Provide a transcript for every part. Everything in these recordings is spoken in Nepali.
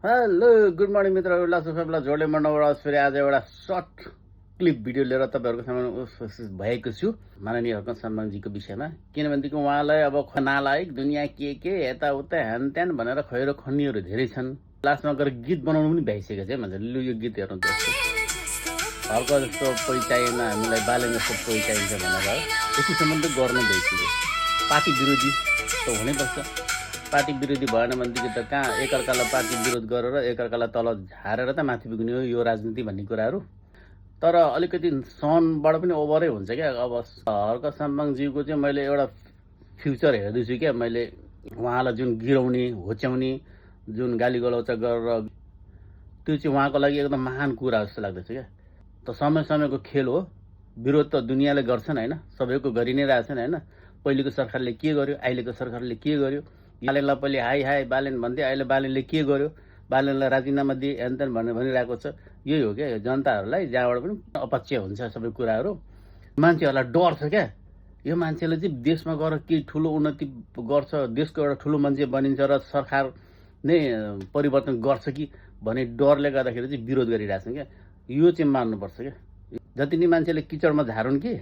हेलो गुड मर्निङ मित्रहरू, सबैलाई जोडले मनबाट फेरि आज एउटा सर्ट क्लिप भिडियो लिएर तपाईँहरूको सामु उपस्थित भएको छु माननीय हकन सम्मानजीको विषयमा। किनभनेदेखि उहाँलाई अब नालायक दुनियाँ के यताउता ह्यान त्यान भनेर खैरो खन्नीहरू धेरै छन्। लास्टमा गएर गीत बनाउनु पनि भ्याइसकेको छ मान्छे। लु यो गीत हेर्नु जस्तो हर्क जस्तो कोही चाहिएन हामीलाई, बालेन जस्तो कोही चाहिन्छ भनेर यतिसम्म त गर्नु भइसक्यो। पार्टी विरोधी त हुनैपर्छ। पार्टी विरोधी भएन भनेदेखि त कहाँ एकअर्कालाई पार्टी विरोध गरेर एकअर्कालाई तल झारेर त माथि पुग्ने हो यो राजनीति भन्ने कुराहरू। तर अलिकति सनबाट पनि ओभरै हुन्छ क्या। अब हर्क साम्बाङज्यूको चाहिँ मैले एउटा फ्युचर हेर्दैछु क्या। मैले उहाँलाई जुन गिराउने होच्याउने जुन गाली गलौचा गरेर त्यो चाहिँ उहाँको लागि एकदम महान कुरा जस्तो लाग्दैछ क्या। त समय समयको खेल हो। विरोध त दुनियाँले गर्छन् होइन, सबैको गरि नै रहेछन् होइन। पहिलेको सरकारले के गर्यो, अहिलेको सरकारले के गर्यो। बालेनलाई पहिले हाई हाई बालेन भन्थे, अहिले बालेनले के गर्यो, बालेनलाई राजीनामा दिए हेनतेन भनेर भनिरहेको छ। यही हो क्या जनताहरूलाई, जहाँबाट पनि अपच्य हुन्छ सबै कुराहरू। मान्छेहरूलाई डर छ क्या। यो मान्छेले चाहिँ देशमा गएर केही ठुलो उन्नति गर्छ, देशको एउटा ठुलो मान्छे बनिन्छ र सरकार नै परिवर्तन गर्छ कि भन्ने डरले गर्दाखेरि चाहिँ विरोध गरिरहेछन् क्या। यो चाहिँ मान्नुपर्छ क्या। जति नै मान्छेले किचडमा झारुन् कि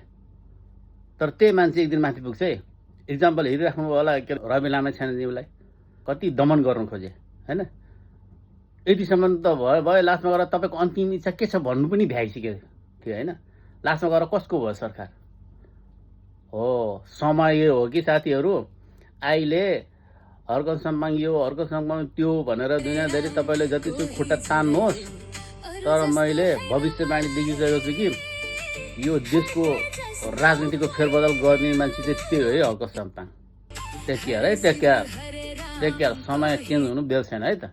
तर त्यही मान्छे एक दिन माथि पुग्छ है। इक्जाम्पल हेरिराख्नु होला के रवि लामा छानेज्यूलाई कति दमन गर्नु खोजे होइन। यतिसम्म त भयो लास्टमा गएर तपाईँको अन्तिम इच्छा के छ भन्नु पनि भ्याइसकेको थियो होइन। लास्टमा गएर कसको भयो सरकार हो। समय हो कि साथीहरू, अहिले हर्क सम्बाङ यो हर्क सम्बाङ त्यो भनेर दुनियाँभरि तपाईँले जतिसुकै खुट्टा तान्नुहोस्, तर मैले भविष्यवाणी देखिसकेको छु कि यो देशको राजनीतिको फेरबदल गर्ने मान्छे चाहिँ त्यही हो है हर्क सम्बाङ। टेक केयर है, टेक केयर। समय चेन्ज हुनु बेल छैन है त।